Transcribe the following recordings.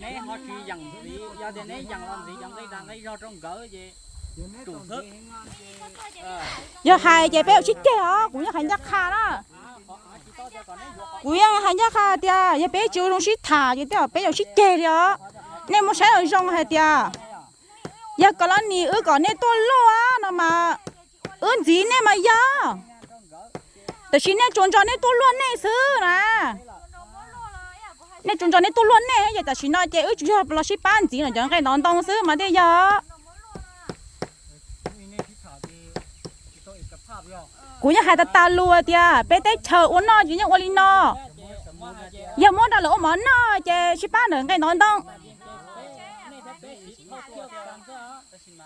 Neb ho tsis yeem ntxiv, yog tias neb yeem los ntxiv cov nqaij dag nqaij zog rau nkawd ces tsum xwb. Yog hais ces peb yuav sib ceg os, kuv yeej hais ncaj qha na. Kuv yeej hais ncaj qha tias yog peb tsis ua zoo sib tham ces tej zaum peb yuav sib ceg li os. Nej muab saib zoo zoo hais tias yog koj los nim wb kom nej tuaj luaj no mas wb ntxiv nej mas yog. Tiam sis nej tsuas nco nej tuaj luaj nej xwb na. Nej tsuas nco nej tuaj luaj nej ces tam sim no ces wb tsis yog los sib pab ntxiv no cov nqaij ntov ntoo xwb mas thiaj yog. Kuv yeej hais tas tas lus tias peb teb chaws ua noj ces yeej ua li no. Yog muab rau lawv ua mov noj ces sib pab ntawm nqaij ntov ntoo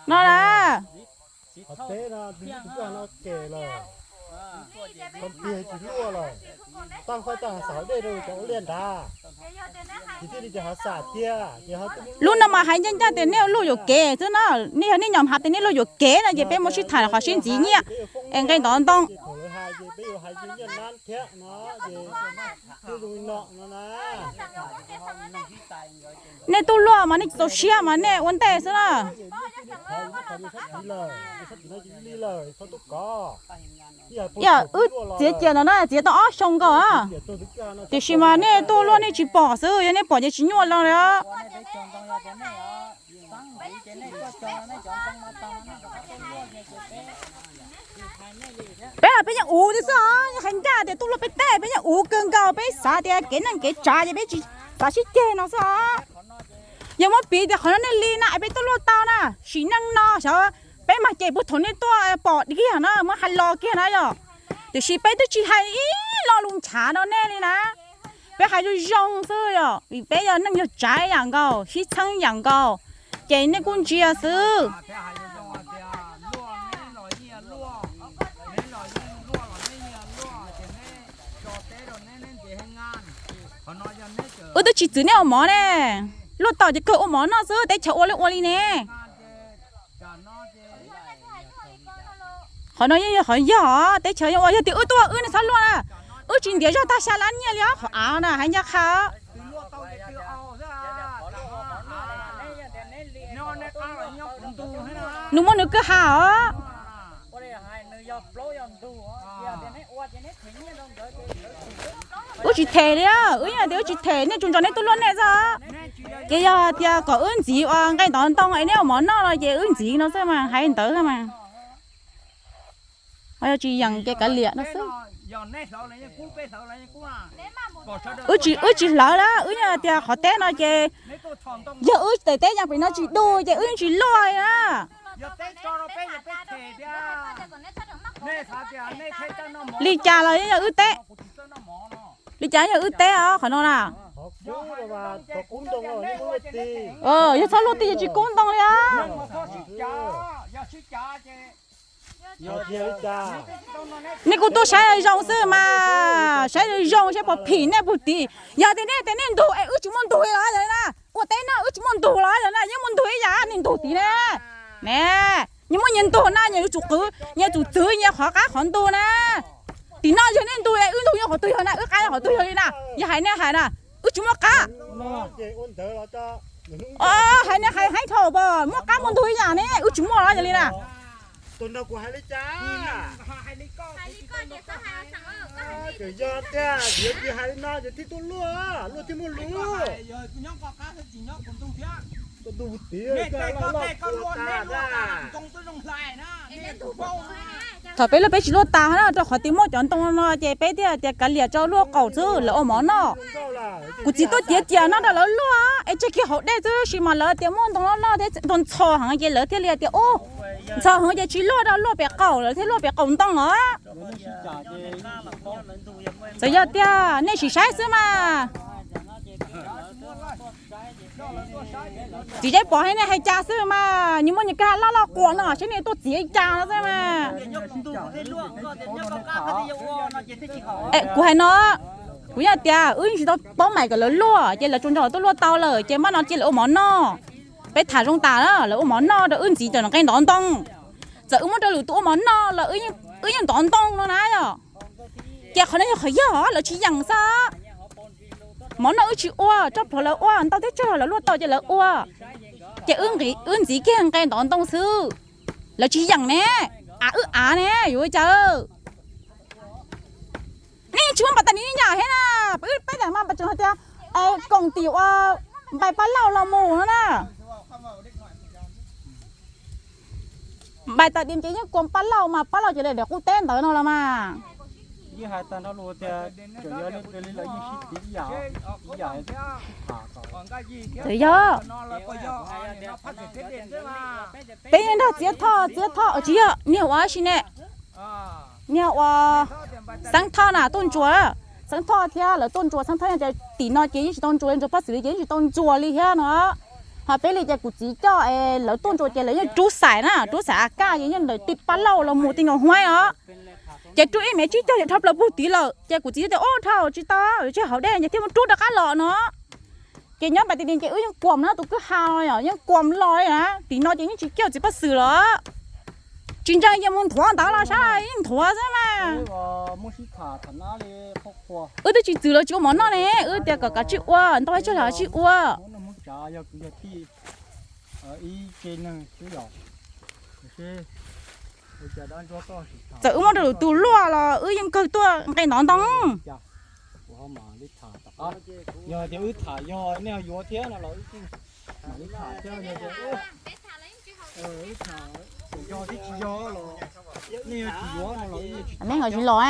no na. Lub no mas hais ncaj ncaj tias nej luaj yuam kev xwb na. Nej yog nej nyom hais tias nej luaj yuam kev no ces peb muab sib tham qhov sib ntxiv nyiaj es nqaij ntov ntoo. Nej tuaj luaj mas nej tsis txaus siab mas nej ua ntej xwb na. Yog wb txiav cia no na, txiav tau ob xyoo nkaus, tiam sis mas nej tuaj luaj nej tsis pom xwb, yog nej pom ces tsis nyuaj lo li os. Peb los peb yeej uv thiab xwb os, yeej hais ncaj tias tuaj luaj peb teb peb yeej uv kawg nkaus, peb xav tias kev neej kev tsav ces peb tsis xav sib ceg no xwb os. Yog muab piv tias qhov no nej li na es peb tuaj luaj tau na, sim neej no xyov peb mag ces puag thaum nej tuaj pom kiag na muab hais los kiag na yom. Tiam sis peb twb tsis hais ib lo lus ntshav rau nej li na. Peb hais zoo zoo xwb yom, vim peb yog neej yog tsav yam nkaus, sib txheeb yam nkaus, ces nej kuj ntsia xwb. Wb twb tsis txwv nej ua mov ne, luaj tau ces kawg ua mov noj xwb, teb chaws ua li ua li ne. Qhov no yeej yog qhov yog, teb chaws yeej ua, yog tias wb tuaj wb ne txhob luaj na, wb tsis ntiav zog tag xya lab nyiaj li os, qhov av na hais ncaj qha. Nws muaj nws kwj ha os. Wb tsis them li, wb yeej tias wb tsis them, nej tsuas nco nej tuaj luaj nej xwb. Ces yog tias kom wb ntxiv ua nqaij ntov ntoo es nej ua mov noj no ces wb ntxiv no xwb mas, hais ntawd mas. Ho yog tsis yeem ces kav liam no xwb. Wb tsis, wb tsis hlawv lawm, wb yeej tias qhov teb no ces yog wb daim teb yeej pem no tsis dug ces wb yeej tsis luaj li na. Li cas los yeej yog wb teb. Li cas yog wb teb os qhov no na. Yog txhob luaj tij ces tsis kub ntoo li os. Nej kuj tuaj saib zoo xwb mas, saib zoo saib puas phim nej puag tim. Yog tias nej tias nej ntug es wb tsis muaj ntug li los yog li na, ua teb no wb tsis muaj ntug los yog na, yeej muaj ntug ib yam, nej ntug tim ne. Ne, nyias muaj nyias ntug na, nyias yuav tsum qwv, nyias tsum txwv nyias qhov qab qhov ntug na. Tim no yog nej ntug es wb ntug nyob qhov twg yog na, wb qab nyob qhov twg yog li na. Yog hais nej hais na, wb tsis muaj qab. Hais nej hais heev dhau pas, muaj qab muaj ntug ib yam ne, wb tsis muaj los yog li na. Thaum peb luaj peb tsis luaj tas na, rau qhov tias muaj cov ntoo no ces peb thiaj tias kav liam rau luaj qaum xwb lawv ua mov noj. Kuv txiv tuaj tiav tias noj rau lawv luaj es tseg kiag hauv dej xwb, tab sis mas lawv tias muaj ntoo loj loj thiab ntoo ntxhov heev ces lawv thiaj li tias ub, ntxhov heev ces tsis luaj rau, luaj pem qaum, lawv thiaj luaj pem qaum ntoo os. Txawm yog tiag nej sim saib xwb mas. Txiv Zeb pom hais nej hais cas xwb mas, nyias muaj nyias kwj ha loj loj quas no seb nej tuaj txiav li cas no xwb mas. Kuv hais no, kuv yeej tias wb yeej tsis tau paub meej kom lawv luaj ces lawv tsuas nrog lawv tuaj luaj tau lawm ces mam no cia lawv ua mov noj. Peb tham zoo tas na, lawv ua mov noj rau wb ntxiv cov nqaij ntov ntoo. Txawm wb muab rau lwm tus ua mov noj los wb yeej ntov ntoo no na yom. Ces qhov no yog qhov yog lawv tsis yeem xwb. Mov noj wb tsis ua, tsob pluav lawv ua, ntau thiab tsawg los lawv luaj tau ces lawv ua. Ces wb ntxiv kiag nqe ntov ntoo xwb, lawv tsis yeem ne, av wb av ne, yuav ua cas? Nej tsis muaj npais tas dim nyam thiab na, peb peb daim mas pab tseem hais tias koom tim ua npais pab laug los mus no na. Npais tas dim ces yeej kuam pab laug mas pab laug ces daim qub teb ntawd no los mas. Txawm yog peb nrog Txiav Thoj, Txiav Thoj tsis yog niag ua si ne, niag ua Xeeb Thoj na tuaj ntsuas, Xeeb Thoj thiab lawv tuaj ntsuas, Xeeb Thoj yog tias tim no ces yeej tsis tau ntsuas li, ntsuas pob xwm li ces yeej tsis tau ntsuas li thiab no. Ho peb li ces kuv txiv coj es lawv tuaj ntsuas ces lawv yeej rub xaim na, rub xaim a kaj ces yeej ntawm tim pab laug los mus ti nkaus huaib os. Ces rub ib mev tsib caug ces dhau plaws puag tid lawm ces kuv txiv tias ub dhau tsis tau, tsis haus dej ces thiaj muab rub rov qab los no. Ces nyob npais tas dim ces wb yeej kuam na, tus kwj ha no yom yeej kuam los li na, tim no ces yeej tsis ciaj txiv pob xwm los. Tsis ntseeg ces mus nthuav ntawd los saib, yeej nthuav xwb mas. Wb twb tsis txwm los tsis ua mov noj ne, wb tias kom kav tsij ua, ntau tsawg los tsij ua. Txawm wb muab rau lwm tus luaj los wb yeej kawg tuaj nqe ntov ntoo. Neb ho tsis los.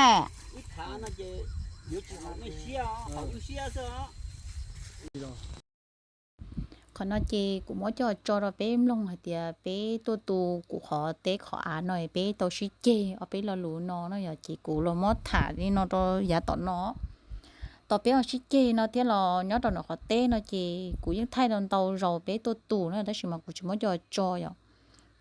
Qhov no ces kuv muab coj tso rau peb mloog hais tias peb tuaj tu kuv qhov teb qhov av no peb tau sib ceg ob peb lo lus no no yom, ces kuv los muab tham li no rau yav tom no. Tau peb ho sib ceg no thiab los nyob rau nram qhov teb no ces kuv yeej thaij tau ntau zaus peb tuaj tu no tab sis mas kuv tsis muab coj tso yom.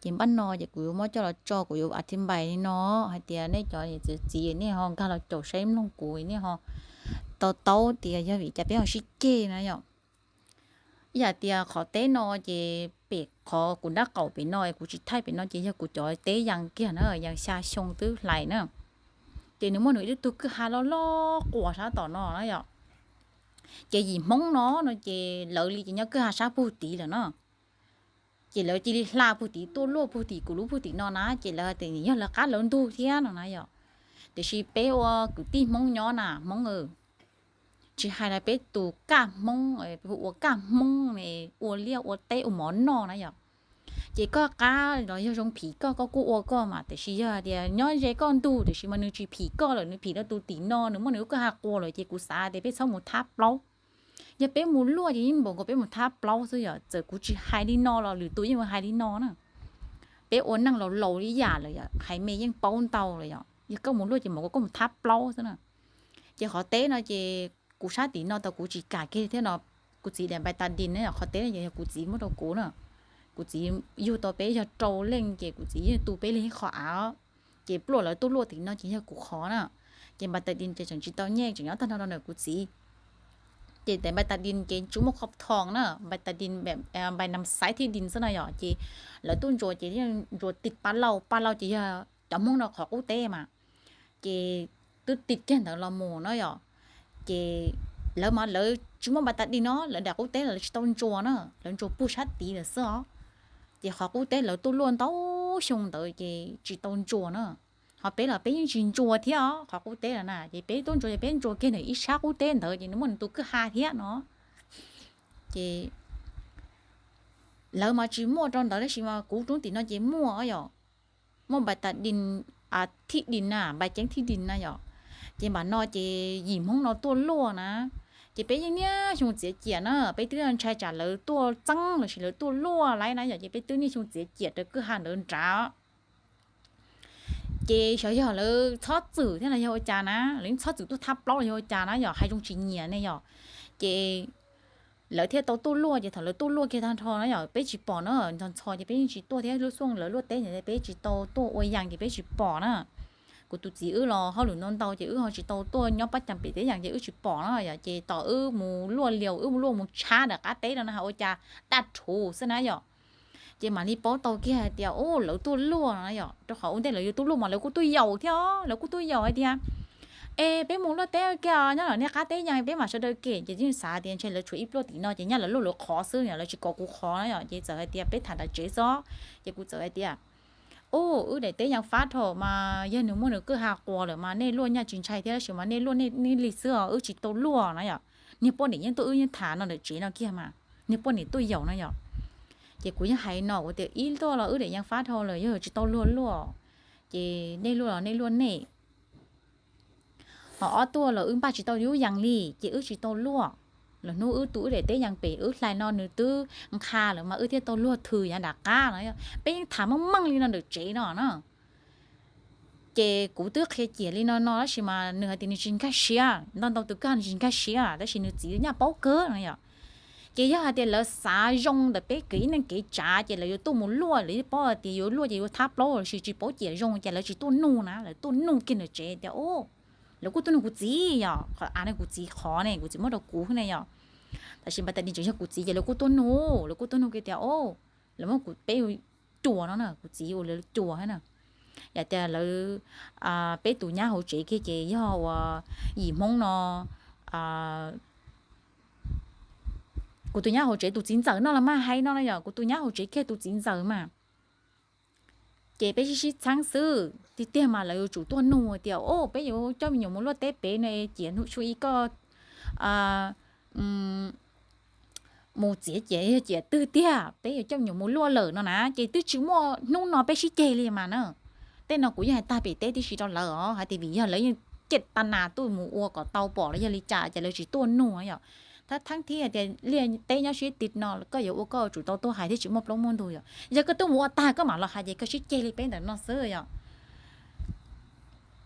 Ces npaj no ces kuv yuav muab coj los tso, kuv yuav a thi npais li no hais tias nej cov niam txiv txiv nej ho nkag los caum saib mloog kuv nej ho tau taub tias yog vim cas peb ho sib ceg na yom. Ib yam tias qhov teb no ces pem qhov kuv nrab qaum pem no kuv tsis thaij pem no ces yog kuv cov teb yees kiag na, yees xya xyoo twb hlais na. Ces nws muaj nws ib lub tug kwj ha loj loj quas sab tom no na yom. Ces yim Hmoob no no ces lawv li ces nyob kwj ha sab puag tid lawm no. Ces lawv cia li hla puag tid tuaj luaj puag tim kuv lub puag tim no na, ces lawv tias yog lawv qab lawv ntug thiab no na yom. Tiam sis peb ua kwv tij Hmoob nyob na Hmoob, tsis hais los peb tus kaj Hmoob, ua kaj Hmoob, ua liaj ua teb ua mov noj na yom. Ces koj qab los yog zoo phim koj, koj kuj ua koj mas, tiam sis yog tias nyob ze koj ntug tiam sis mas nws tsis phim koj lawm, nws phim rau tus tim no, nws muaj nws lub kwj ha quas lawm ces kuv xav tias peb txhob mus thab plaub. Yog peb mus luaj ces yeej npaum nkaus peb mus thab plaub xwb yom. Txawm kuv tsis hais li no los lwm tus yeej mus hais li no na. Peb ua neej laus laus li yam lawm yom, hais me yeej paub ntau lawm yom. Yog koj mus luaj ces npaum nkaus koj mus thab plaub xwb na. Ces qhov teb no ces kuv sab tim no tau kuv tsis kam kiag thiab no, kuv txiv daim npais tas dis na, qhov teb no ces yog kuv txiv muab rau kuv na. Kuv txiv yug tau peb yog rau leej ces kuv txiv yeej tu peb li qhov av. Ces pluaj lawv tuaj luaj tim no ces yog kuv qhov na. Ces npais tas dis ces tseem tsis tau nyej, tseem nyob tag nrho rau ntawm kuv txiv. Ces daim npais tas dis ces tsis muaj qhov thoo na, npais tas dis, npais nam xaiv thij dis xwb na yom. Ces lawv tuaj ntsuas ces yeej ntsuas tim pab laug, pab laug ces yog cov Hmoob no qhov qub teb mas. Ces twb tim kiag ntawd los mus na yom. Ces lawv mas lawv tsis muaj npais tas dis no, lawv daim qub teb lawv tsis tau ntsuas na, lawv ntsuas puag sab tid lawm xwb os. Ces qhov qub teb lawv tuaj luaj ntau xyoo ntawd ces tsis tau ntsuas na. Ho peb los peb yeej tsis ntsuas thiab os, qhov qub teb lawm na, ces peb tuaj ntsuas ces peb ntsuas kiag ntawm ib sab qub teb ntawd ces nws muaj nws tus kwj ha thiab no. Ces lawv mas tsis muaj rau ntawd tab sis mas kuv roob tim no ces muaj yom. Muaj npais tas dis, thij dis na, npais ceeb thij dis na yom. Ces npam no ces yim Hmoob no tuaj luaj na. Ces peb yeej niaj xyoo txiav ciam na, peb twb ntshai tsam lawv tuaj txeeb lossis lawv tuaj luaj lawm na yom, ces peb twb niaj xyoo txiav ciam rau kwj ha ntawd nrad. Ces xyov yog lawv txhob txwm thiab los yog ua cas na, lawv yeej txhob txwm tuaj thab plaub los yog ua cas na yom, hais zoo tsis nyiam ne yom. Ces lawv thiaj tau tuaj luaj, ces thaum lawv tuaj luaj kiag tag nrho na yom, peb tsis pom na, ntxhov ntxhov ces peb yeej tsis tuaj thiab, lub xuaj lawv luaj teb ntawd peb tsis tau tuaj ua yas ces peb tsis pom na. Kuv tus txiv wb los hauj lwm ntau ntau ces wb ho tsis tau tuaj nyob pab cas pem teb yas ces wb tsis pom na yom, ces tos wb mus luaj lias, wb mus luaj mus tshab ntawm qab teb no na ua cas daj rhuv xwb na yom. Ces mam li paub tau kiag hais tias lawv tuaj luaj no na yom, rau qhov ua ntej lawv yuav tuaj luaj mas lawv kuj tuaj yaum thiab, lawv kuj tuaj yaum hais tias Es peb mus luaj teb kiag os, nyob lawm nej qab teb yeej peb mam sawv daws kem. Ces yeej xav tias ntshe lawv tshuav ib pluaj tim no ces nyaj lawv luaj lawv qhov xwb, lawv tsis kom kuv qhov na yom. Ces txawm hais tias peb tham nram tsev xwb, ces kuv txawm hais tias, Ub, wb daim teb yeej fab dhau mas yog nws muaj nws kwj ha quas lawm mas nej luaj nyaj tsis ntshai thiab, tab sis mas nej luaj nej li xwb os, wb tsis tau luaj na yom. Niag poj niam yeej tuaj wb yeej tham no ntawm tsev no kiag mas, niag poj niam tuaj yaum no yom. Ces kuv yeej hais no kuv tias ib tuaj los wb daim yeej fab dhau lawm, yog tsis tau luag luaj, ces nej luaj los nej luaj nej, ho ob tuaj los wb npaj tsis tau yub yees li ces wb tsis tau luaj. Lwm hnub wb tu wb daim teb yeej pem wb hlais no nws twb nqha lawm mas wb thiaj tau luag thwm yav nram qab no. Peb yeej tham meej meej li no ntawm tsev no na. Ces kuv twb qhia ciam li no no tab sis mas nws hais tias nws tsis nkag siab, ntau ntau tus kag nws tsis nkag siab tab sis nws txiv nyaj paub kawg no yom. Ces yog hais tias lawv xav zoo ntawm peb kev ib neeg kev tsav ces lawv yuav tuaj mus luaj, lawv yeej paub tias yuav luaj ces yuav thab plaub lossis tsis paub ciam zoo ces lawv tsis tuaj nug na, lawv tuaj nug kiag ntawm tsev tias, Ub, lawv kuj tuaj nug kuv txiv yom, qhov av ne kuv txiv qhov ne, kuv txiv muab rau kuv ne yom. Tab sis npas tas dim tseem yog kuv txiv ces lawv kuj tuaj nug, lawv kuj tuaj nug kiag tias, Ub, lawv muab kuv peb cuam no na, kuv txiv ua lawv cuam na. Yam tias lawv, peb tus nyab hauv tsev kiag ces yog uas yim Hmoob no, kuv tus nyab hauv tsev tus txiv ntxawm no los mas hais no no yom, kuv tus nyab hauv tsev kiag tus txiv ntxawm mas. Ces peb sib sib txheeb xwb, tiag tiag mas lawv yuav tsum tuaj nug tias, Ub, peb yuav coj me nyuam mus luaj teb pem no, ciam hnub tshuav ib koj mus txiav ciam yog ciam twg tiag, peb yuav coj me nyuam mus luaj lawm no na, ces twb tsis muaj hnub no peb sib ceg li mas na. Tej no kuv yeej hais tag pem teb tib si rau lawv os, hais tias vim yog lawv yeej ciaj tas nas tuaj mus ua kom tau pom los yog li cas ces lawv tsis tuaj nug yom. Thab theeb thiab tias liaj teb nyob sib ti no koj yuav ua koj yuav tsum tau tuaj hais thiab tsis muaj plaub muaj ntug yom. Yog koj twb mus ua tag koj mam los hais ces koj sib ceg li peb ntawm no xwb yom.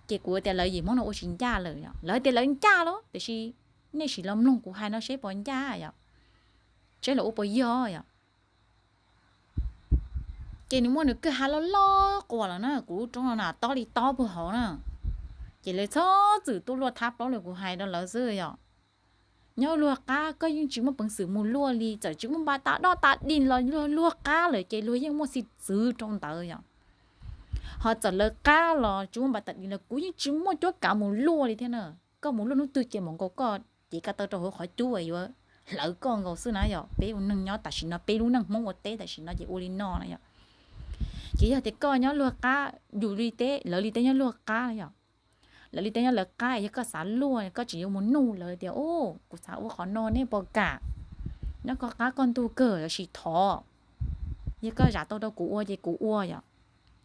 Ces kuv tias lawv yim Hmoob no ua tsis ncaj lawm yom, lawv tias lawv ncaj lawm tiam sis nej sim los mloog kuv hais no seb puas ncaj yom, seb lawv ua puas yog yom. Ces nws muaj nws kwj ha loj loj quas los na, kuv lub roob no na tob li tob puag hauv na. Ces lawv txhob txwm tuaj luaj thab plaub li kuv hais rau lawv xwb yom. Nyob luag qab koj yeej tsis muaj peev xwm mus luaj li, txawm tsis muaj npa tas doj tas di los luag luag qab lawm ces luag yeej muaj xim txwv rau ntawd yom. Ho txawm lawv qab los tsis muaj npa tas di los kuv yeej tsis muaj cuab kav mus luaj li thiab na. Koj mus luaj hnub twg ces mus nkaus koj cev ko taw rau hauv qhov cub yuav hlawv koj nkaus xwb na yom. Peb ua neeg nyob tam sim no peb lub neej Hmoob ua teb tam sim no ces ua li no na yom. Ces yog tias koj nyob luag qab, yus li teb lawv li teb nyob luag qab yom. Lawv li teb nyob lawv qab, yog koj xav luaj koj tseem yuav mus nug lawv tias, Ub, kuv xav ua qhov no nej puas kam? Nyob koj qab koj ntug kawg lossis thov. Yog koj zam tau rau kuv ua ces kuv ua yom.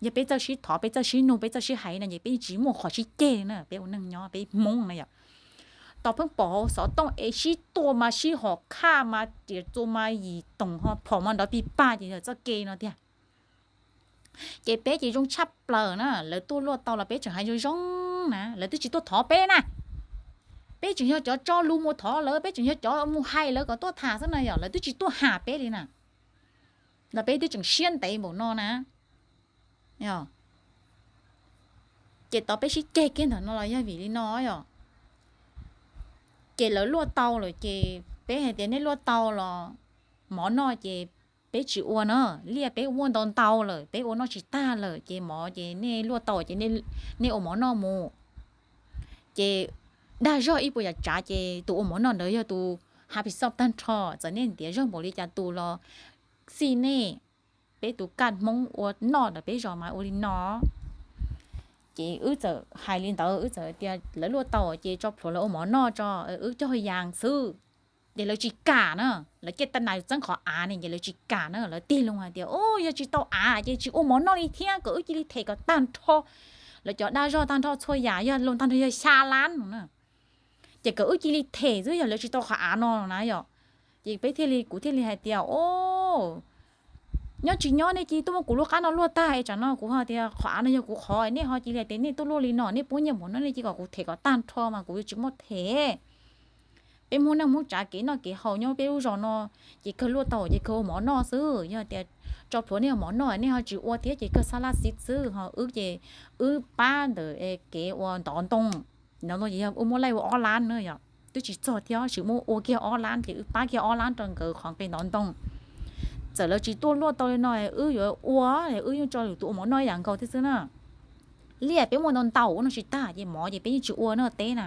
Yog peb txawj sib thov peb txawj sib nug peb txawj sib hais no ces peb tsis muaj qhov sib ceg li na, peb ua neeg nyob peb Hmoob na yom. Tos pheej pom hauv xov tooj es sib tua mas sib hom khaj mas riam txua mas yim toom ho phom mas nrov pig pag ces yog txoj kev no tiag. Ces peb ces zoo tshaj plaws na, lawv tuaj luaj tau los peb tseem hais zoo zoo na, lawv twb tsis tuaj thov peb na. Peb tseem yog cov tso lus mus thov lawv, peb tseem yog cov mus hais lawv kom tuaj tham xwb na yom, lawv twb tsis tuaj ham peb li na. Los peb twb tseem siab ntev npaum no na. Ces tau peb sib ceg kiag ntawm no los yog vim li no yom. Ces lawv luaj tau lawm ces peb hais tias nej luaj tau los mov noj ces peb tsis ua na, liaj peb muaj ntau ntau lawm peb ua noj tsis tag lawm ces mov ces nej luaj tau ces nej ua mov noj mus. Ces dag zog ib puas yam tsav ces tus ua mov noj ntawd yog tus happy xoj tag nrho, txawm nej ntiav zog npaum li cas tus los xij nej. Peb tus kaj Hmoob ua noj ntawm peb zos mas ua li no. Ces wb txawm hais li ntawd, wb txawm tias lawv luaj tau ces tso plhuav lawv ua mov noj tso, wb cog yas xwb. Ces lawv tsis kam na, lawv ciaj tab nas txeeb qhov av ne ces lawv tsis kam na, lawv tig loo hais tias, Ub, yog tsis tau av ces tsis ua mov noj li thiab, kom wb cia li them kom tag nrho. Lawv cov dag zog tag nrho txhua yam yog loo tag nrho yog xya lab no na. Ces kom wb cia li them xwb yog lawv tsis tau qhov av no na yom. Ces peb thiaj li, kuv thiaj li hais tias, Ub, nyob tsis nyob nej cia li tuaj muab kuv lub qab no luaj tag es tsam no kuv ho tias qhov av no yog kuv qhov, nej ho cia li hais tias nej tuaj luaj li no, nej puab nyiaj mov noj, nej cia li kom kuv them kom tag nrho mas kuv yuav tsis muaj them. Peb Hmoob neej Hmoob tsav kev noj kev haus nyob peb lub zos no ces kawg luaj tau ces kawg ua mov noj xwb. Yog tias tso plhuav nej ua mov noj nej ho tsis ua thiab ces kawg xab laj xib xwb. Ho wb ces wb pab ntawm kev ua ntov ntoo, ntov ntoo ces yog wb muab laij ua ob lab na yom, twb tsis txog thiab tsis muab ua kiag ob lab ces wb pab kiag ob lab rau nkawd qhov nqi ntov ntoo. Txawm lawv tsis tuaj luaj tau li no wb yuav ua, wb yeej tso lwm tus ua mov noj ib yam nkaus thiab xwb na. Liaj peb muaj ntau ntau ua no tsis tag ces mov ces peb yeej tsis ua no teb na,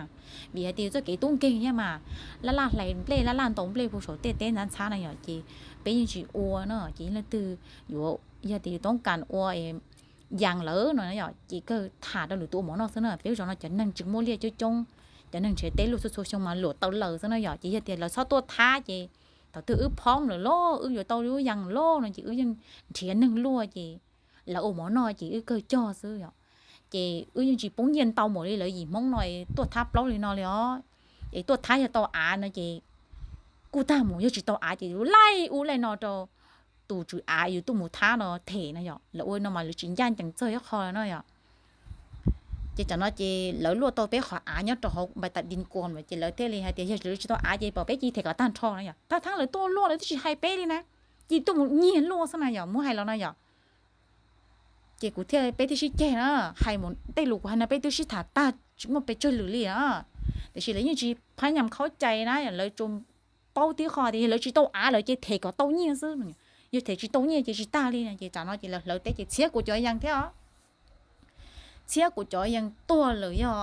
vim hais tias txoj kev tub nkeeg thiab mas, laj laj hlais nplej laj laj ntaus nplej puag saum tej teb ntxhab ntxhab na yom, ces peb yeej tsis ua no ces leej twg yuav, yog tias yus toob kas ua yas lawm no yom, ces kawg tham rau lwm tus ua mov noj xwb na. Peb lub zos no cov neeg tsis muaj liaj coob coob, cov neeg nrhiav teb luaj txhua txhua xyoo mas luam tawv laws xwb na yom, ces yog tias lawv txhob tuaj thab ces thaum twg wb phoob lawm lauj, wb yuav tau lub yas lauj no ces wb yeej nrhiav neeg luaj ces lawv ua mov noj ces wb kawg cog xwb yom. Ces wb yeej tsis poob nyiaj ntau npaum li lawv yim Hmoob no tuaj thab plaub li no li os. Es tuaj thab yog tau av no ces kuj tag mus, yog tsis tau av ces laij ub laij no rau tus tswv av yus tuaj mus thab no them no yom. Lawv ua no mas lawv tsis ncaj ncees txog ib qho no yom. Ces tam no ces lawv luaj tau peb qhov av nyob rau hauv npas tas di kuas lawm ces lawv thiaj li hais tias yog lawv tsis tau av ces pom peb cia li them kom tag nrho no yom. Tab thaum lawv tuaj luaj lawv twb tsis hais peb li na, cia li tuaj mus nyiag luaj xwb na yom, muab hais los no yom. Ces kuv thiaj, peb thiaj sib ceg na, hais mus tej lus kuv hais no peb twb sib tham tag tsis muaj pes tsawg lwm li na. Tiam sis lawv yeej tsis phab nyas khaub cai na, lawv tsuas paub tib qho tias yog lawv tsis tau av lawm ces them kom tau nyiaj xwb. Yog them tsis tau nyiaj ces tsis tag li na. Ces tam no ces lawv hlawv teb ces txhiab kuv cov yas thiab os. Txhiab kuv cov yas tuag lawm yog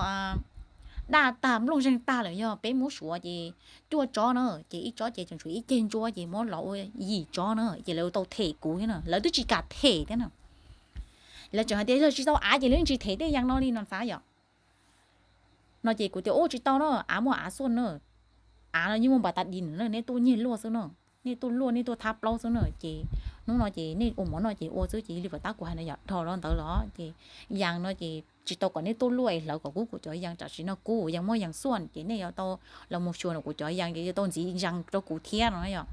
daj tag nplooj zeeg tag lawm, yog peb muab suav ces cuaj tsob na, ces ib tsob ces tseem tshuav ib ceg ntsuab ces muab los ua yim tsob na, ces lawv tau them kuv thiab na, lawv twb tsis kam them thiab na. Lawv tseem hais tias yog tsis tau av ces lawv yeej tsis them tej yas no li no xav yom. No ces kuv tias ub tsis tau na, av muaj av xuaj na, av no yeej muaj npas tas di na, nej tuaj nyiag luaj xwb na, nej tuaj luaj nej tuaj thab plaub xwb na, ces hnub no ces nej ua mov noj ces ua xwb ces li pam tab kuv hais no yom, dhau los ntawd los ces yas no ces tsis tau kom nej tuaj luaj es hlawv kom kub kuv cov yas, tam sim no kub yas muaj yas xuaj ces nej yuav tau los mus xyuas no kuv cov yas ces yuav tau ntxiv yas rau kuv thiab no na yom.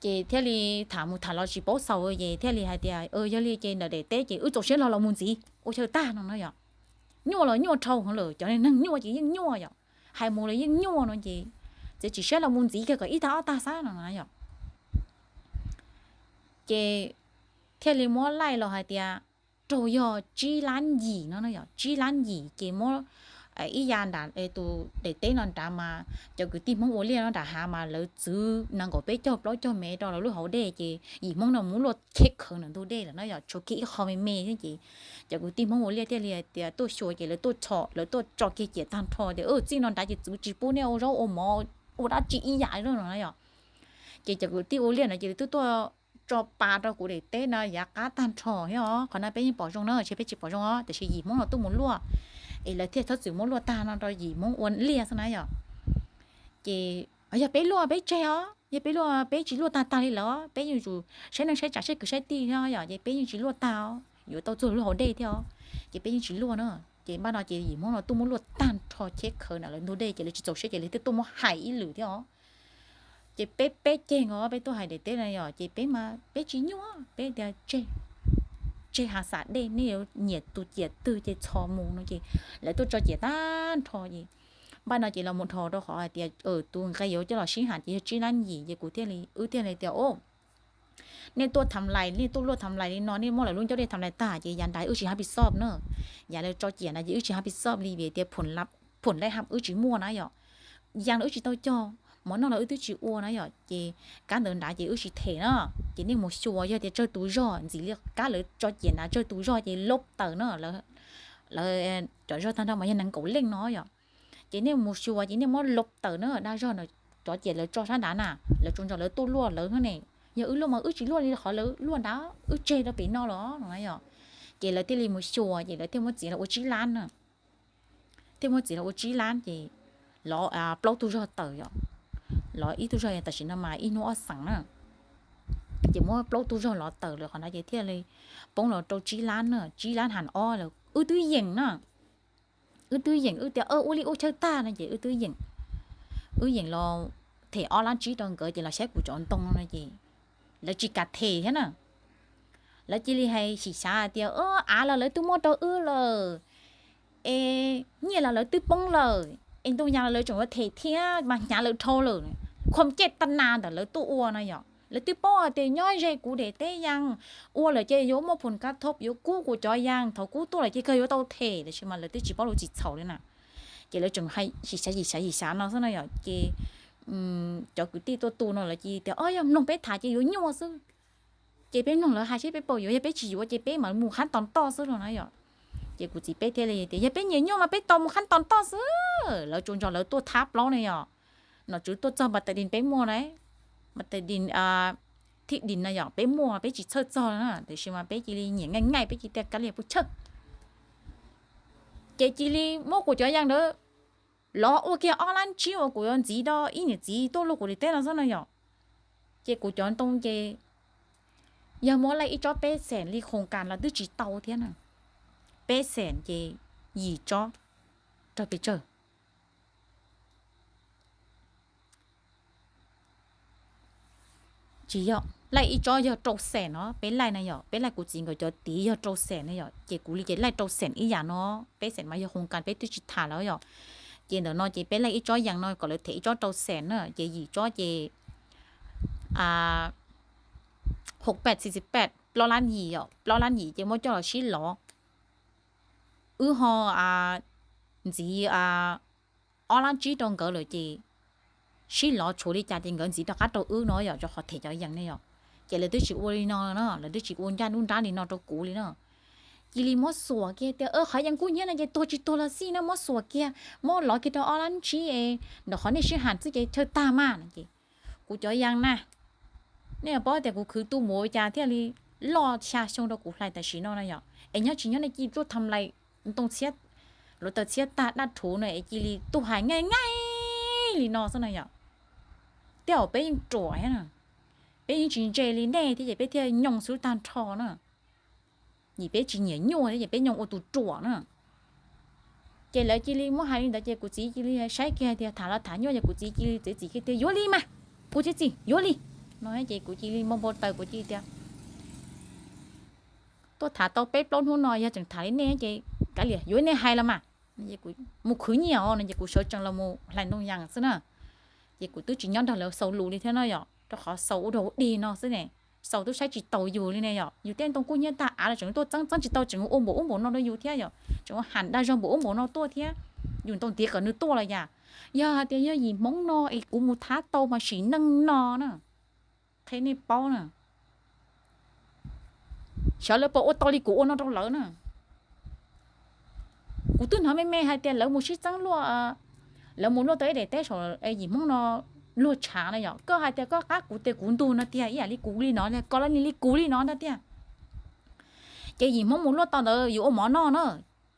Ces thiaj li tham mus tham los tsis paub xaus ces thiaj li hais tias yog li ces ntawm daim teb ces wb txaus siab los los mus ntxiv ua chaw tag no na yom. Nyuaj los nyuaj dhau heev lawm, cov neeg nyuaj ces yeej nyuaj yom, hais mus los yeej nyuaj no ces txiav txim siab los mus ntxiv kiag kom ib tag ob tag xab no na yom. Ces thiaj li muab laij los hais tias raug yog tsib lab yim no na yom, tsib lab yim ces muab ib yas nram tus daim teb no nrad mas cov kwv tij Hmoob ua liaj no nram hav mas lawv txwv nees nkaum peb caug plaub caug mev rau lawv lub hauv dej ces yim Hmoob no muab luaj cheb khawv ntawm ntug dej lawm na yom, tshuav kiag ib qho me me thiab ces cov kwv tij Hmoob ua liaj thiaj li hais tias tuaj xyuas ces lawv tuaj txhom lawv tuaj tso kiag ciam tag nrho tias txij no nrad ces txwv tsis pub nej ua zaub ua mov ua dab tsi ib yam li no na yom. Ces cov kwv tij ua liaj no ces lawv twb tuaj tso pa rau kuv daim teb no yav qab tag nrho thiab os, qhov no peb yeej pom zoo na, tsis peb tsis pom zoo os, tiam sis yim Hmoob no tuaj mus luaj es lawv thiaj txhob txwm muab luaj tag no rau yim Hmoob ua liaj xwb na yom. Ces yog peb luaj peb tseg os, yog peb luaj peb tsis luaj tag tag li lawm, peb yeej tsum saib neej saib tsav saib kwv saib tij thiab yom, ces peb yeej tsis luaj tag os, yuav tau txog lub hauv dej thiab os, ces peb yeej tsis luaj na. Ces npaj no ces yim Hmoob no tuaj muab luaj tag nrho cheb khawv ntawm lawv ntug dej ces lawv tsis txaus siab ces lawv thiaj tuaj muab hais ib lwm thiab os. Ces peb peb ceg nkaus peb tuaj hais daim teb no yom, ces peb mas peb tsis nyuaj, peb tias tseg, tseg hav xav dej, nej yuav nyiam tus ciam twg ces txhos mus no ces lawv tuaj tso ciam tag nrho ces npaj no ces los mus dhos rau qhov hais tias tus nqe yuav coj los sib ham ces yog tsib lab yim ces kuv thiaj li, wb thiaj li tias o, nej tuaj tham lais, nej tuaj luaj tham lais li no, nej muab lawv lub ncauj dej tham lais tag ces yav nrad wb tsis hab pis xob na. Yav lawv tso ciam na ces wb tsis hab pis xob li vim tias phum lab ham wb tsis muaj na yom. Yas los wb tsis tau cog, mov noj los wb twb tsis ua na yom, ces kab ntawd nrad ces wb tsis them na. Ces nej mus xyuas yog tias tsawg tus zog ntxim li kab lawv tso ciam nrad tsawg tus zog ces lub taws na, lawv cov zog tag nrho mas yog nees nkaum leej no yom. Ces nej mus xyuas ces nej muab lub taws na, dag zog na, cov ciam lawv tso sab nrad na, lawv tsuas nrog lawv tuaj luaj lawv ne. Yog wb luaj mas wb tsis luaj li qhov lawv luaj nrad, wb tseg rau pem no los no yom. Ces lawv thiaj li mus xyuas ces lawv thiaj muab txiav los ua tsib lab na. Thiaj muab txiav los ua tsib lab ces los plaub tug zog tawm yom. Los ib tug zog tam sim no mas ib hnub ob xeem na. Ces muab plaub tug zog los tawm lawm qhov no ces thiaj li poob los rau tsib lab na, tsib lab ham ob lawm wb twb yeem na. Wb twb yeem wb tias ua li ua chaw tag no ces wb twb yeem, wb yeem los them ob lab tsib rau nkawd ces los saib kuv cov ntoo no ces lawv tsis kam them thiab na. Lawv cia li hais xim xyav tias av los lawv twb muab rau wb lawm, es nyiaj los lawv twb poob lawm, es ntoo yas los lawv tseem yuav them thiab mas hnyav lawv dhau lawm. Khuam caj tas nas ntawm lawv tuaj ua no yom, lawv twb paub tias nyob ze kuv daim teb yas, ua lawm ces yuav muaj phum kav thoob yuav kub kuv cov yas, thaum kub tuaj lawm ces kawg yuav tau them, tab sis mas lawv twb tsis paub lub txim txhaum li na. Ces lawv tseem hais xim xyav xim xyav xim xyav no xwb no yom, ces cov kwv tij tuaj tu no lawv cia li tias o yog mloog peb tham ces yuav nyuaj xwb. Ces peb mloog lawv hais seb peb puas yuav, yog peb tsis yuav ces peb mam mus qhab tos toj xwb no na yom. Ces kuv txiv peb thiaj li tias yog peb nyiam nyuaj mas peb tau mus qhab tos toj xwb. Lawv tsuas nrog lawv tuaj thab plaub ne yom, nom tswv tuaj txog npas tais dis peb muaj na, npas tais dis, thij dis no yom, peb muaj peb tsis txhawj txog na, tiam sis mas peb cia li nyiam nqaij nqaij peb cia li tias kav liam puas chawj. Ces cia li muab kuv cov yas ntawd los ua kiag ob lab tsib uas kuv yuav ntxiv rau ib niam txiv tuaj luaj kuv li teb no xwb no yom. Ces kuv cov ntoo ces yog muab laij ib tsob peb xees li khoos kas los twb tsis tau thiab na. Peb xees ces yim tsob rau pes tsawg. Tsis yog, laij ib tsob yog rau xees no, peb laij na yom, peb laij kuv txiv nkawd cov tid yog rau xees na yom, ces kuv li ces laij rau xees ib yam no, peb xees mas yog khoos kas peb twb tsis tham lawm yom. Ces ntawm no ces peb laij ib tsob yas no kom lawv them ib tsob rau xees na, ces yim tsob ces hauv paj xi xi paj plaub lab yim yom, plaub lab yim ces muab coj los sib lov. Wb ho ntxiv ob lab tsib rau nkawd lawm ces sib lov tshuav li cas ces nkawd ntxiv rov qab rau wb no yom, rau qhov them cov yees ne yom. Ces lawv twb tsis ua li no na, lawv twb tsis ua ncaj nruab nrab li no rau kuv li na. Cia li muab xuas kiag tias qhov yees kub hnyiab no ces tuag tsis tuag los xij na, muab xuas kiag, muab lov kiag rau ob lab tsib es ntawm qhov nej sib ham xwb ces chaw tag mas no ces kuv cov yees na, nej paub tias kuv khwv tu mus ua cas thiaj li loj xya xyoo rau kuv hlais tam sim no na yom. Es nyob tsis nyob nej cia li tuaj tham lais ntoo txhiab, luav taws txhiab tag dab rhuv no es cia li tuaj hais nqaij nqaij li no xwb na yom. Tej zaum peb yeej ruam thiab na, peb yeej tsis ntse li nej thiab ces peb thiaj nyoog xwb tag nrho na. Yim peb tsis nyiam nyuaj thiab ces peb nyoog ua tus ruam na. Ces lawv cia li muab hais li ntawd ces kuv txiv cia li saib kiag tias tham los tham nyuaj ces kuv txiv cia li txiav txim kiag tias yuav li mas, kuv txiav txim yuav li no ces kuv cia li npau npau taws kuv cia li tias tuaj tham tau peb plaub hnub no yog tseem tham li nej ces kav liam yuav nej hais los mas, mus khwv nyiaj os no ces kuv sawv tsees los mus hlais ntoo yas xwb na. Ces kuv twb tsis nyob nrog lawv xaus lus li thiab no yom, rau qhov xaus ua dog dig no xwb ne. Xaus twb saib tsis taus yus li ne yom, yus tej ntoo kub hnyiab tag av los tseem tuaj txeeb, txeeb tsis tau tseem ua npaum ub npaum no rau yus thiab yom, tseem ua ham dag zog npaum ub npaum no tuaj thiab. Yus ntaus ntiav kom nws tuaj los yam. Yog hais tias yog yim Hmoob no es kuv mus thab tau mas sim neej no na, qhia nej paub na, xyov lawv puas ua tau li kuv ua no rau lawv na. Kuv twb hnov me me hais tias lawv mus sib txeeb luaj, lawv mus luaj tau ib daim teb saum yim Hmoob no luag tshav na yom, koj hais tias koj qab kuv tes kuv ntug no tiag, ib yam li kuv li no, koj li li kuv li no ntag tiag. Ces yim Hmoob mus luaj tau ntawd yus ua mov noj na,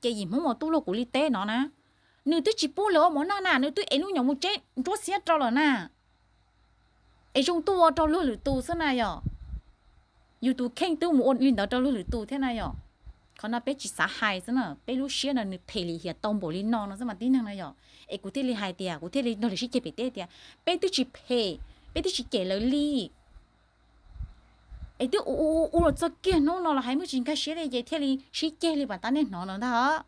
ces yim Hmoob mus tuaj luag kuv li teb no na, nws twb tsis pub lawv ua mov noj na, nws twb ev lub nyom mus tseb nruab xiab rau lawm na. Es zoo tuaj ua rau luag lwm tus xwb na yom. Yus tus kheej twb mus ua li ntawd rau luag lwm tus thiab na yom. Qhov no peb tsis xav hais xwb na, peb lub siab no nws phem lim hiam tau npaum li no no xwb mas tib neeg na yom. Es kuv thiaj li hais tias kuv thiaj li nrog lawv sib ceg pem teb tias peb twb tsis phem, peb twb tsis cem lawv li. Es twb ua ua ua los txog kiag hnub no los hais muaj tsis nkag siab li ces thiaj li sib ceg li pam tab nej hnov no ntag.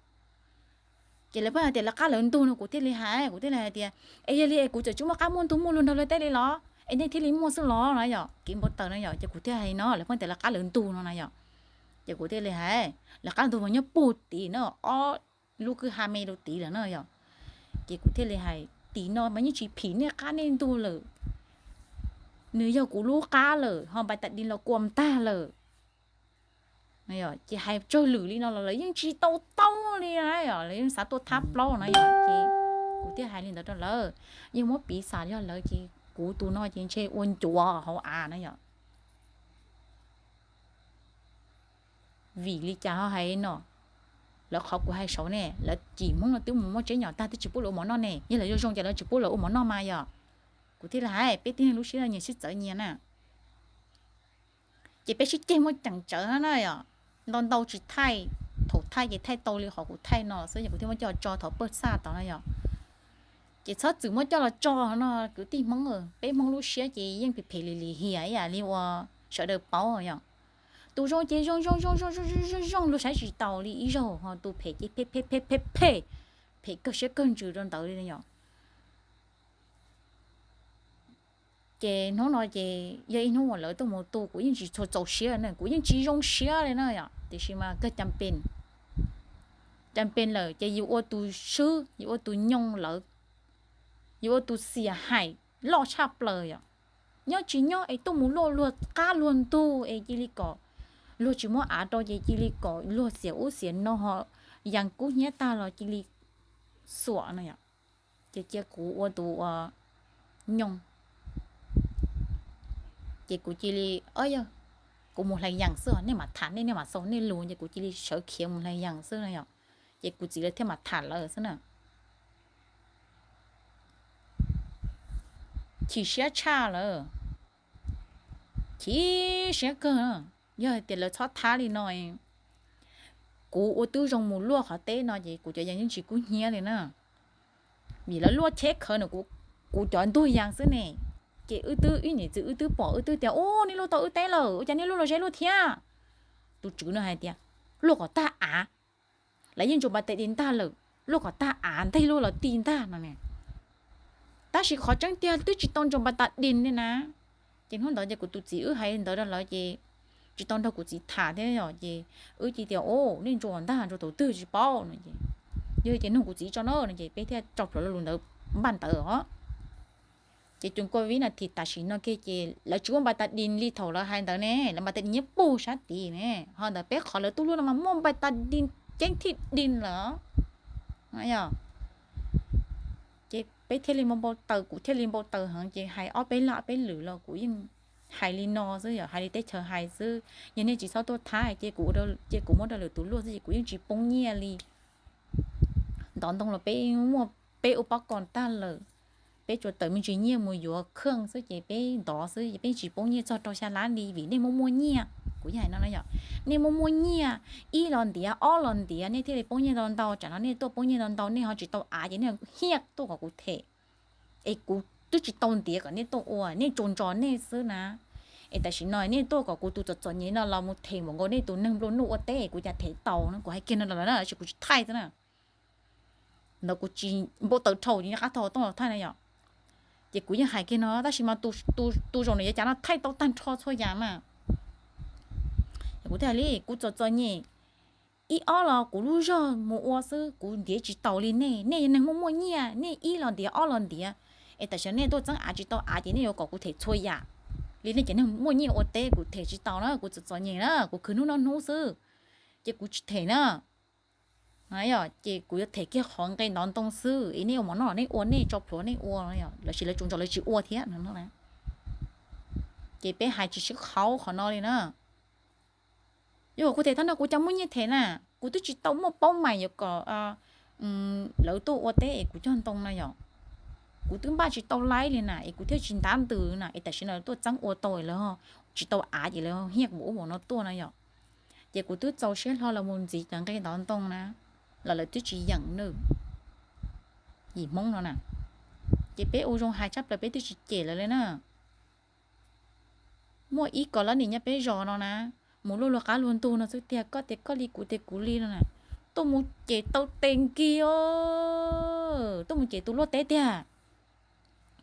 Ces lawv pheej hais tias lawv qab lawv ntug no kuv thiaj li hais, kuv thiaj li hais tias es yog li es kuv txawm tsis muaj qab muaj ntug muaj luag nrog lawv teb li los es nej thiaj li muaj xwb los no yom, kev npau taws no yom. Ces kuv thiaj hais no, lawv pheej tias lawv qab lawv ntug no na yom. Ces kuv thiaj li hais lawv qab ntug mas nyob puag tim no, ob lub kwj ha me rau tid lawm no yom. Ces kuv thiaj li hais tim no mas yeej tsis phim nej qab nej ntug lawm, nws yog kuv lub qab lawm ho npais tas di los kua tag lawm. Ces hais tsawg lwm li no los lawv yeej tsis tau taub li na yom, lawv yeej xav tuaj thab plaub na yom. Ces kuv thiaj hais li ntawd rau lawv, yeej muab piv xam yog lawv ces kuv tus no ces ntshe ua ncuav hauv av na yom. Vim li cas ho hais no? Lawv qhov kuv hais saud ne, lawv yim Hmoob no twb mus muaj tsev nyom tag twb tsis pub lawv ua mov noj ne, yog lawv zoo zoo ces lawv tsis pub lawv ua mov noj mas yom. Kuv thiaj li hais peb tib neeg lub siab nyias sib txawv nyias na. Ces peb sib ceg muaj ceem tsawv na yom, ntau ntau tsis thaij, thaum thaij ces thaij tau li qhov kuv thaij no xwb es kuv thiaj muab coj tso thaum pawg xaj tod na yom. Ces txhob txwm muab coj los tso no kwv tij Hmoob, peb Hmoob lub siab ces yeej phem phem lim lim hiam ib yam li uas sawv daws paub yom. Tus zoo ces zoo zoo zoo zoo zoo zoo zoo luag saib tsis taus li ib zaug, ho tus phem ces phem phem phem phem phem, phem kawg siab kawg ntsws rau ntawd li yom. Ces hnub no ces yog ib hnub uas lawv tuaj mus tu kuv yeej tsis txaus siab na, kuv yeej tsis zoo siab li na yom, tiam sis mas kawg cam pes, cam pes lawm ces yus ua tus swb, yus ua tus nyoo lawv, yus ua tus xiam haim loj tshaj plaws yom. nyob tsis nyob es tuaj mus luaj luag qab luag ntug es cia li kom luag tsis muab av rau ces cia li kom luag xiam ub xiam no ho, yees kub hnyiab tag los cia li xuam no yom. Ces cia kuv ua tus ua nyoog, ces kuv cia li, o yog, kuv mus hle yees xwb os, nej mam tham nej, nej mam xaus nej lus, ces kuv cia li sawv khiav mus hle yees xwb no yom. Ces kuv txiv lawv thiaj mam tham lawv xwb na. Chim siab tshaj lawm, chim siab kawg. Yog hais tias lawv txhob thab li no, kuv ua tib zoo mus luaj qhov teb no ces kuv cov yees yeej tsis kub hnyiab li na. Vim lawv luaj cheb khawv nws, kuv cov ntug yees xwb ne. Ces wb twb ib niam txiv wb twb pom wb twb tias, u, nej luaj tau wb teb lawm, ua cas nej luaj los ze luaj thiab? Tus tswv no hais tias, luaj kom tag av, lawv yeej ntsuas npas tas dis ntag lawm, luaj kom tag av nteg luaj los ti ntag no ne. Tab sis qhov tseeb tiag twb tsis tau ntsuas npas tas dis li na. Ces hnub ntawd ces kuv tus txiv wb hais li ntawd rau lawv ces tsis tau nrog kuv txiv tham thiab yom, ces wb cia tias, u, nej ntsuas ntag, ntsuas thaum twg tsis paub no ces, yog ces nug kuv txiv tso na no ces peb thiaj tso plhuav lo lus ntawd npaj ntawd os. Ces tsoos kua vib nas this tam sim no kiag ces lawv tsis muaj npas tas dis li thaum lawv hais ntawd ne, lawv npas tas dis nyob puag sab tid ne, ho ntawd peb qhov lawv tuaj luaj no mas muaj npas tas dis ceeb thij dis lawm. Ces peb thiaj li npau taws, kuv thiaj li npau taws heev ces hais ob peb laj ob peb lwm los kuv yeej hais li no xwb yom, hais li teb chaws hais xwb. Yog nej tsis txhob tuaj thab ces kuv, ces kuv muab rau lwm tus luaj xwb ces kuv yeej tsis poob nyiaj li. Ntov ntoo los peb muaj peb ua pob kos tag lawm, peb tsuas tawm me ntsis nyiaj mus yuav kheej xwb ces peb ntov xwb ces peb tsis poob nyiaj txog rau xya lab li vim nej muaj muaj nyiaj. Kuv yeej hais no na yom, nej muaj muaj nyiaj, ib los ntiav ob los ntiav nej thiaj li poob nyiaj ntau ntau, tsam no nej tuaj poob nyiaj ntau ntau nej ho tsis tau av ces nej hiaj tuaj kom kuv them. Es kuv twb tsis tau ntiav kom nej tuaj ua, nej tsuas ntsos nej xwb na. Es tam sim no nej tuaj kom kuv tus txom txom nyem no los mus them npaum nkaus nej tus neeg nplua nuj ua teb es kuv cas them tau no, kuv hais kiag no lawm na, tab sis kuv tsis thaij xwb na. Ntawd kuv tsis npau taws dhau ces nyob qab thau tooj los thaij na yom. Ces kuv yeej hais kiag no tab sis mas tus zaum no yuav cas no thaij tau tag nrho txhua yam mas. Kuv thiaj li kuv txom txom nyem, ib ob los kuv lub zog mus ua xwb, kuv ntiav tsis taus li nej. Nej yog neeg muaj muaj nyiaj, nej ib los ntiav ob los ntiav, es tam sim no nej tuaj txeeb av tsis tau av ces nej yuav kom kuv them txhua yam li nej cov neeg muaj nyiaj ua teb. Kuv them tsis taus na, kuv txom txom nyem na, kuv khwv hnub noj hnub xwb, ces kuv tsis them na. Ces kuv yuav them kiag qhov nqe ntov ntoo xwb, es nej ua mov noj los nej ua, nej tso plhuav nej ua, lossis lawv tsuas ntsos lawv tsis ua thiab. Ces peb hais tsis sib qhaub qhov no li na. Yog kuv them thab no kuv cov muaj nyiaj them na, kuv twb tsis tau muaj paub mais yuav kom lawv tuaj ua teb es kuv cog ntoo na yom. Kuv twb npaj tsis tau laib li na es kuv thiaj tsis ntab ntws na, es tam sim no lawv tuaj txeeb ua tau lawv tsis tau av ces lawv hiaj mus ub mus no tuaj na yom. Ces kuv twb txaus siab hlo los mus ntxiv cov nqe ntov ntoo na, los lawv twb tsis yeem nawb. Yim Hmoob no na, ces peb ua zoo hais tshaj plaws peb twb tsis cem lawv li na. Muaj ib kom lab nim nyob peb zos no na, mus luaj luag qab luag ntug no xwb tiag, koj tias koj li kuv tias kuv li no na, tuaj mus cem tau tes nkig os, tuaj mus cem tus luaj teb tiag.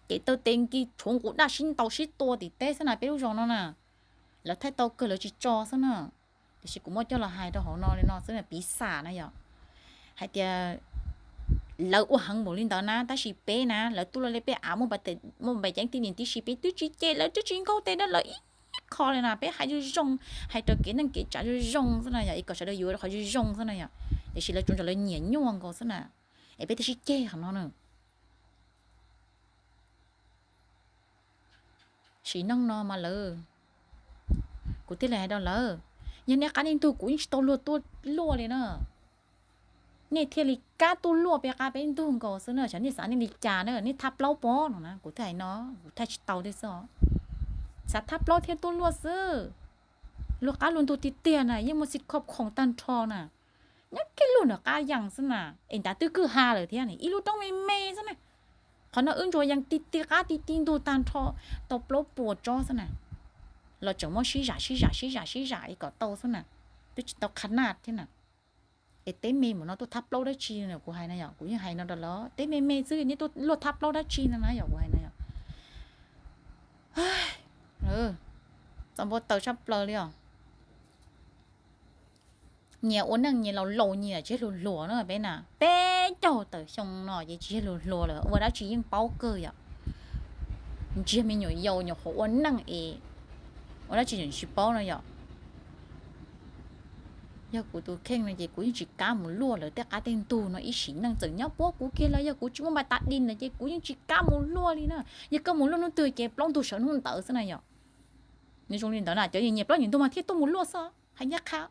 Cem tau tes nkig tshuav nqus daj sib ntaus sib tua tim teb xwb na peb lub zos no na. Lawv thaij tau kawg lawv tsis tso xwb na. Tiam sis kuv muab coj los hais rau hauv no li no xwb na, piv xam na yom, hais tias lawv ua heev npaum li ntawd na, tab sis peb na lawv tuaj luaj li peb av muaj npav ceeb tib nim tib si peb twb tsis cem lawv, twb tsis nkaug tes rau lawv ib qho li na, peb hais zoo zoo, hais raws kev neej kev tsav zoo zoo xwb na yom, es kom sawv daws yuav qhov zoo zoo xwb na yom. Tiam sis lawv tsuas ntsoov lawv nyiam nyuaj nkaus xwb na, es peb thiaj sib ceg qhov no na. Sim neej no mas lawv, kuv thiaj li hais rau lawv, yog nej qab nej ntug kuv yeej tsis tau luag tuaj luaj li na. Nej thiaj li kab tuaj luaj peb qab peb ntug nkaus xwb na, xyov nej xav nej li cas na, nej thab plaub pob no na, kuv thiaj hais no, kuv thaij tsis tau thiab xwb os. Xav thab plaub thiaj tuaj luaj xwb. Luag qab luag ntug tiag tiag na yeej muaj xib khob khoom tag nrho na. Nyob kiag luag nram qab yees xwb na, es ntav twb kwj ha lawm thiab, ib lub roob me me xwb na. Qhov no wb ntsuas yees ti ti qab ti ti ntug tag nrho, tau plaub puas tsob xwb na. Los tseem muab sib zam sib zam sib zam sib zam es kom tau xwb na, twb tsis tau qha naj thiab na. Es teb me mus no tuaj thab plaub dab tsi no kuv hais no yom, kuv yeej hais no rau lawv, teb me me xwb nej tuaj luaj thab plaub dab tsi no na yom, kuv hais no yom. Txaus npau taws tshaj plaws li os. Nyias ua neej nyias laus laus nyias tsis yog hluas hluas na peb na, peb caug tawm xyoo no ces tsis yog hluas hluas lawm, ua dab tsi yeej paub kawg yom. Ntsiag me nyuam yaus nyuam qhuav ua neej es ua dab tsi tseem tsis paub no yom. Yog kuv tus kheej no ces kuv yeej tsis kam mus luaj lawv tej qab tej ntug no ib sim neej, txawm nyob puab kuv kiag los yog kuv tsis muaj npaj tas di lawm ces kuv yeej tsis kam mus luaj li na. Yog koj mus luaj hnub twg ces plaub ntug sawv hnub ntawd xwb na yom. Nws zoo li ntawd na, cov nyiam plaub nyiam ntug mas thiaj tuaj mus luaj xwb, hais nyab qha.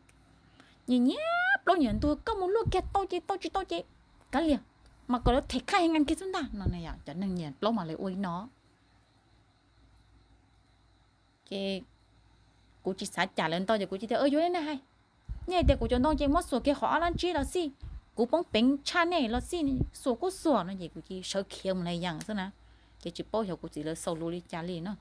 Nyiam nyiam plaub nyiam ntug, koj mus luaj kiag tau ces tau, tsis tau ces kav liam, mas kom lawv them khaj heev nkaus kiag xwb ntag no. Cov neeg nyiam plaub mas lawv ua li no. Ces kuv tsis xav cam lawv ntau ces kuv cia li tias, Yuav li nej hais, nej tias kuv cov ntoo ces muab xuas kiag qhov ob lab tsib los xij, kuv poob peev tshaj nej los xij, xuas kuj xuas no ces kuv cia li sawv khiav mus li yees xwb na. Ces tsis paub xyov kuv txiv lawv xaus lus li cas li no.